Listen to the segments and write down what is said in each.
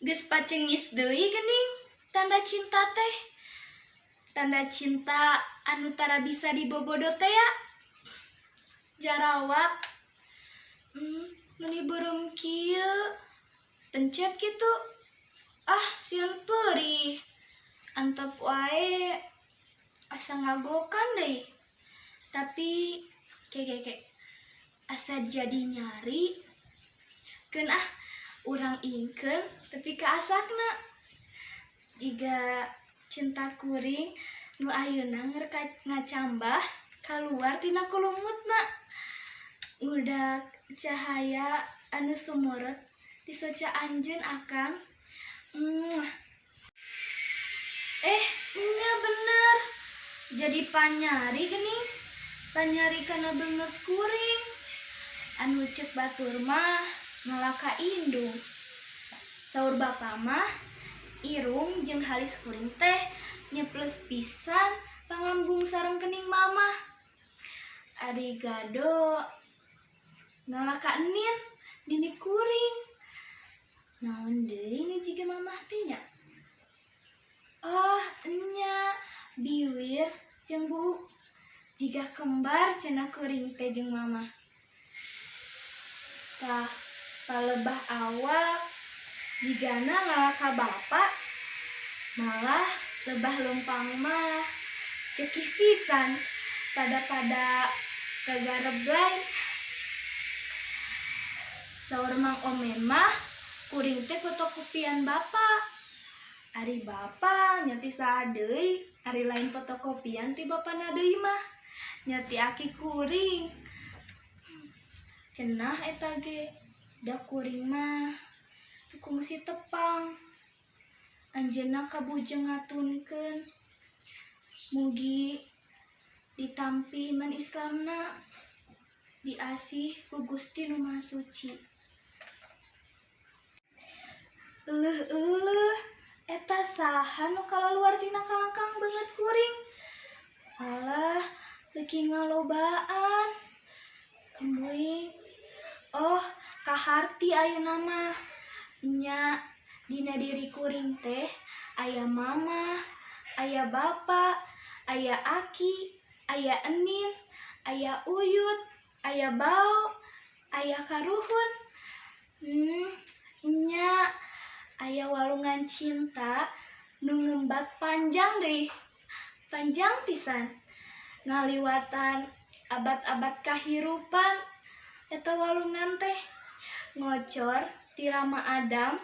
Geus pacengis deui geuning tanda cinta teh. Tanda cinta anu tara bisa dibobodo teh ya. Jarawat. Meuni beureum kieu. Pencet kitu. Ah, sieun peurih. Antep wae asa ngagokan deui. Tapi ke ke ke asa jadi nyari. Keun ah, urang ingkeun tepi ka asakna. Jiga cinta kuring nu ayeuna ngacambah kaluar tina kulumutna. Ngudak cahaya anu sumorot ti soca anjeun, Akang. Mwah. Eh, nya bener. Jadi panyari geuning. Panyari kana beungeut kuring. Anu cek batur mah ngalah ka indung. Saur bapa mah irung jeung halis kuring teh nyeples pisan pangambung sareng kening mamah. Ari gado ngalah ka enin, nini kuring. Naon deui nu jiga mamah teh nya? Oh, enya, biwir jeung buuk jiga kembar cenah kuring teh jeung mamah. Tah, palebah awak jigana ngalah ka bapa, malah lebah leumpang mah cekih pisan pada-pada kagareblay. Saur Mang Omen mah kuring teh fotokopian bapa. Ari bapa nya ti saha deui, ari lain fotokopian ti bapana deui mah. Nya ti aki kuring. Cenah eta ge da kuring mah teu kungsi tepang. Anjeunna kabujeng ngatunkeun. Mugi ditampi iman Islamna, diasih ku Gusti Nu Maha Suci. Euleuh euleuh, eta saha nu kalaluar tina kalangkang beungeut kuring? Alah, beuki ngalobaan. Embuing. Oh, kaharti ayeuna mah. Nya, dina diri kuring teh aya mama, aya bapa, aya aki, aya enin, aya uyut, aya bao, aya karuhun. Nya, aya walungan cinta nu ngembat panjang deui. Panjang pisan. Ngaliwatan abad-abad kahirupan eta walungan teh ngocor ti Rama Adam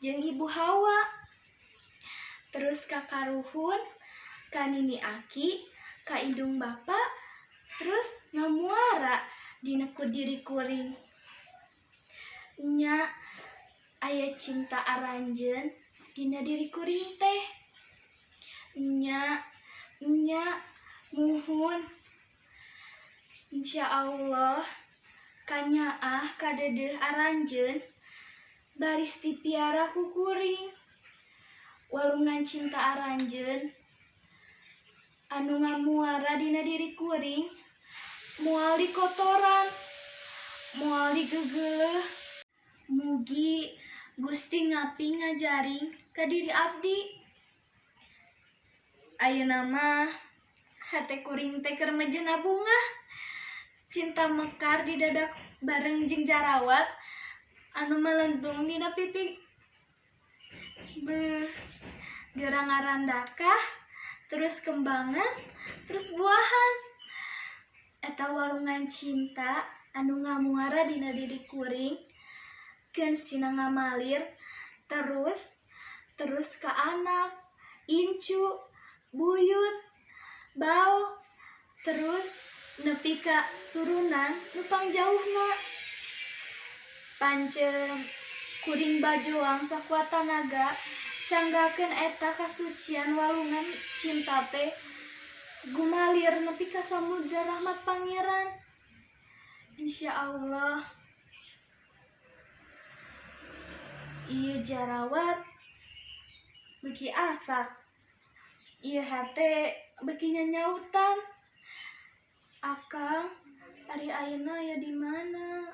jeung Ibu Hawa. Terus ka karuhun, ka nini aki, ka indung bapa, terus ngamuara dina ku diri kuring. Nya, aya cinta aranjeun dina diri kuring teh. Nya, nya, muhun. Insya Allah kanyaah kadeudeuh aranjeun baris dipiara ku kuring. Walungan cinta aranjeun anu ngamuara dina diri kuring moal dikotoran, moal digegeleuh. Mugi Gusti ngaping ngajaring ka diri abdi. Ayeuna mah hate kuring teh keur mejena bungah. Cinta mekar di dada bareng jeung jarawat anu melentung dina pipi. Beuh, geura ngarandakah, terus kembangan, terus buahan. Eta walungan cinta anu ngamuara dina diri kuring keun sina ngamalir terus terus ka anak, incu, buyut, bao, terus nepi ka turunan nu pangjauhna. Pancen kuring bajoang sakuat tanaga sanggakeun eta kasucian walungan cinta teh gumalir nepi ka samudra rahmat Pangeran. Insya Allah ieu jarawat beuki asak, ieu hate beuki nyanyautan. Akang, ari ayeuna aya di mana?